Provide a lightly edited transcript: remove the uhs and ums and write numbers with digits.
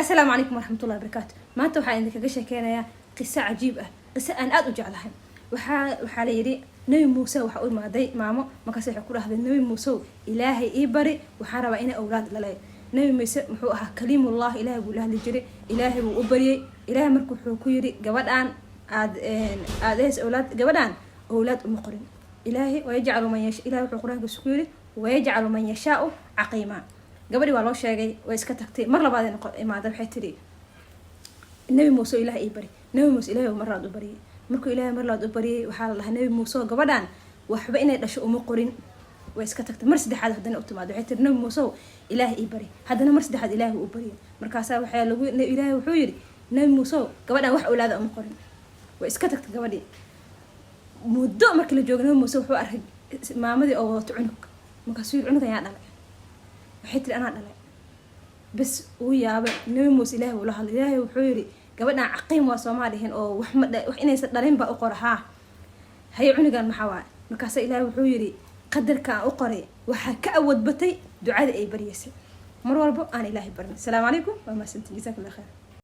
Asalaamu calaykum waraxmatullahi wabarakaatu. Maanta waxaan idinkaga sheekeynayaa qiso cajiib ah, qiso aan aada u jeclahay. Waxaa la yidhi Nebi Muuse waxa u imaaday maamo. Markaas waxay ku dhahday: "Nebi Muusew, Ilaahay ii bari, waxaan rabaa inay awlaad dhalay." Nebi Muuse muxuu ahaa? Kaliimullah, Ilaahay buu la hadli jiray. Ilaahay buu u baryay. Ilaahay marka wuxuu ku yidhi: "Gabadhaan aad aad ehes awlaad, gabadhaan awlaad uma qorin." Ilaahay ويجعل من يشاء, Ilahay wuxuu Qur-aankiisa ku yidhi: ويجعل من يشاء عقيما. Gabadhii waa loo sheegay, way iska tagtay. Mar labaad ay imaada, waxay tiri: "Nebi Muuse, Ilaah ii bari." Nebi Muuse Ilahay mar labaad u baryay. Markuu Ilahay mar labaad u baryay, waxaa la dhahay: "Nebi Muuse, gabadhaan waxba inay dhasho uma qorin." Way iska tagtay. Mar saddexaad haddana u timaado, waxay tiri: "Nebi Muuse, Ilaah ii bari." Haddana mar saddexaad Ilaahay u baryay. Markaasaa waxaa lagu, Ilaahay wuxuu yidhi: "Nebi Muuse, gabadhaan wax awlaada uma qorin." Way iska tagtay gabadhii. Muddo markii la jooga, Nebi Muuse wuxuu arkay maamadii oo wadato cunug. Markaasuu yidhi: "Cunugan yaa dhalay?" Waxay tiri: "Anaa dhalay." Bas, uu yaabay. Nebi Muuse Ilahay wuu la hadlay. Ilaahay wuxuu yidhi: "Gabadhaan caqiim waa, soomaa dhihin oo wax ma wax inaysan dhalin baa u qora? Haa, haye, cunugan maxaa waay?" Markaasa Ilaahay wuxuu yidhi: "Qadarka aan u qoray waxaa ka awood batay ducada ay baryaysay." Mar walbo aan Ilaahay barin. Asalaamu calaykum, waa mahadsantiin, jazaak Allah khayr.